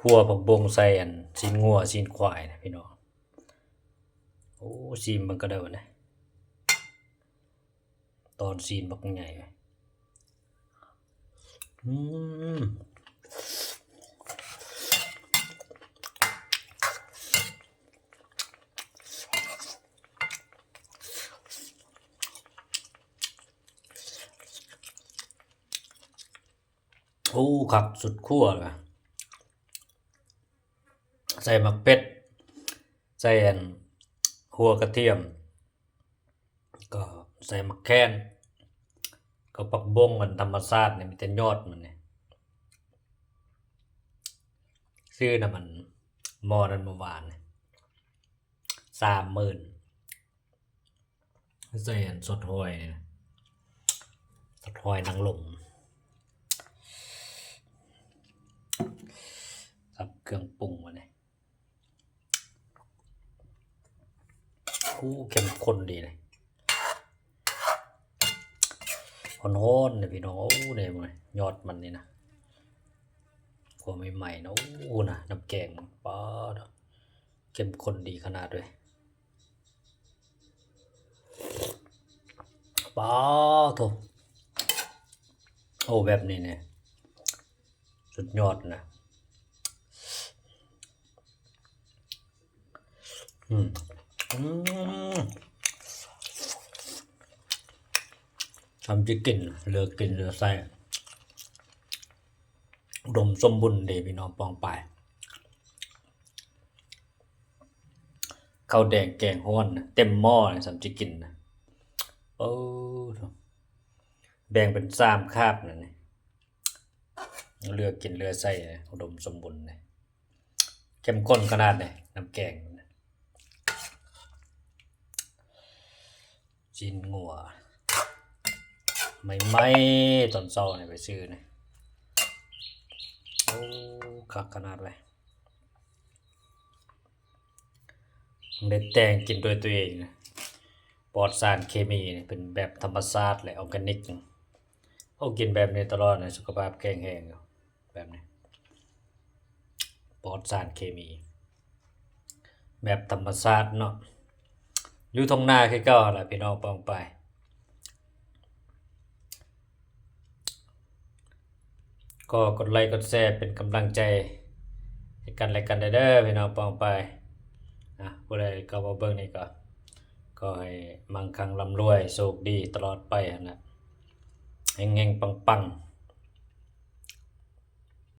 ຂົ້ວຜັກບົງໃສ່ອັນຊີ້ນງົວຊີ້ນຄວາຍນະພີ່ນ້ອງ. ໂອ້ ຊີມເບິ່ງກໍໄດ້ບັດນີ້ ຕອນຊີ້ນບັກໃຫຍ່. ອືມ ໂອ້ ຄັກສຸດຂົ້ວລະ. ໃສ່ໝາກເຜັດ ໃສ່ອັນຫົວກະທຽມ ກໍໃສ່ໝາກແຄນ ກໍຜັກບົງອັນທຳມະຊາດນີ້ ມີແຕ່ຍອດມັນນີ້. ຊື້ນຳອັນໝໍ້ນັ້ນເມື່ອວານນີ້ ສາມໝື່ນ. ໃສ່ອັນ ຊອດຫອຍ ຊອດຫອຍນາງລົມ ສັບເຄື່ອງປຸງມານີ້. ໂອ້ ເຂັ້ມຂຸ້ນດີເດ ຮ້ອນໆ ເດພີ່ນ້ອງ. ໂອ້ ນີ້ ຍອດມັນນີ້ນະ ຂົ້ວໃໝ່ໆ ນະ. ໂອ້ ນະ ນ້ຳແກງ ປາດ ເຂັ້ມຂຸ້ນດີຂະໜາດເວີຍ. ປາໂທ້ ໂອ້ ແບບນີ້ນີ້ສຸດຍອດນະ. ອືມ ອືມ ຊ່ຳຊິກິນ ເຫຼືອກິນເຫຼືອໃຊ້ ອຸດົມສົມບູນເດພີ່ນ້ອງປ້ອງປາຍ. ເຂົ້າແດງແກງຮ້ອນເຕັມໝໍ້ ຊ່ຳຊິກິນນະ. ໂອ້ ແບ່ງເປັນສາມຄາບນະນີ້ ເຫຼືອກິນເຫຼືອໃຊ້ ອຸດົມສົມບູນເດ ເຂັ້ມຂຸ້ນຂະໜາດເດ ນ້ຳແກງ. ຊີ້ນງົວໃໝ່ໆ ຕອນເຊົ້ານີ້ໄປຊື້ນີ້. ໂອ້ ຄັກຂະໜາດເວີຍ ໄດ້ແຕ່ງກິນດ້ວຍຕົວເອງ ປອດສານເຄມີ ເປັນແບບທຳມະຊາດ ແລະ ອອກແກນິກ. ໂອ້ ກິນແບບນີ້ຕະຫຼອດ ສຸຂະພາບແຂງແຮງຢູ່ ແບບນີ້ ປອດສານເຄມີ ແບບທຳມະຊາດເນາະ ຢູ່ທົ່ງນາຄືເກົ່າຫັ້ນລະພີ່ນ້ອງປ້ອງປາຍ. ກໍກົດໄລກົດແຊເປັນກຳລັງໃຈໃຫ້ກັນແລະກັນເດີພີ່ນ້ອງປ້ອງປາຍ. ອາ ຜູ້ໃດເຂົ້າມາເບິ່ງນີ້ກໍຂໍໃຫ້ມັ່ງຄັ່ງລ່ຳລວຍ ໂຊກດີຕະຫຼອດໄປຫັ້ນລະ ເຮັງໆ ປັງໆ.